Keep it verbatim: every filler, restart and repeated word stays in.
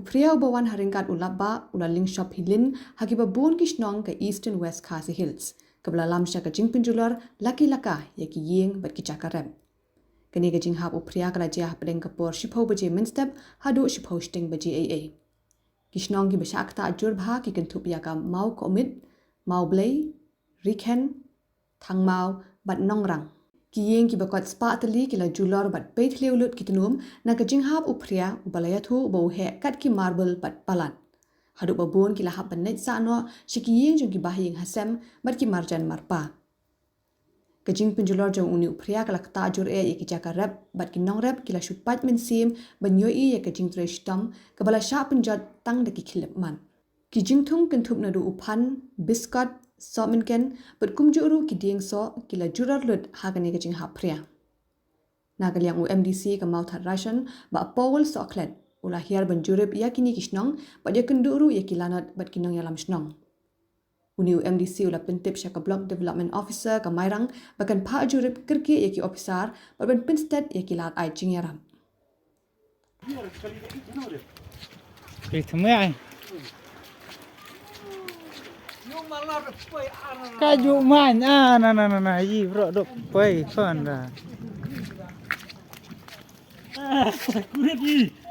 Phria uba wan ha ryngkat u Lapbah u la lyngshop hi lin ha kiba bun ki shnong ka Eastern West Khasi Hills, kaba la lam sha ka jingpynjulor laki laka ïa ki ïing bad ki jaka rep. Kane ka jinghap u Phria ka la jia hapdeng ka por shiphew baje mynstep haduh shiphew shiteng baje eiei. Ki shnong kiba shah ktah jur bha ki kynthup ïa ka Mawkmit, Mawblei, Rikhen, Thangmaw bad Nongrang. Ki ïing kiba kot spah tylli ki la julor bad peit thliew lut ki tnum na ka jinghap u Phria uba la ïathuh ba u heh kat ki marbel bad palat. Haduh ba bun ki la hap ban leit sah noh sha ki ïing jong ki bahaïing hasem bad ki marjan marpa. Ka jingpynjulor jong une u Phria ka la ktah jur eh ïa ki jaka rep bad ki nongrep ki la shu pait mynsiem ban ïohi ïa ka jingtrei shitom kaba la shah pynjot tang da ki khyllipmat. Ki jingthung kynthup naduh u phan, biskot, sohmynken bad kumjuh ruh ki dieng soh ki la julor lut ha kane ka jinghap phria. Na ka liang u MDC ka Mawthadraishan, Bah Paul Sohkhlet, u la hiar ban jurip ïa kine ki shnong bad ïakynduh ruh ïa ki lanot bad ki nongïalam shnong. Une u MDC u la pyntip sha ka Block Development Officer ka Mairang ba kan phah jurip kyrkieh ïa ki ophisar bad ban pynsted ïa ki lad ai jingïarap. Ri tmai. Ka ju man a na na na na i bro dok pai kon da. Kurit ni.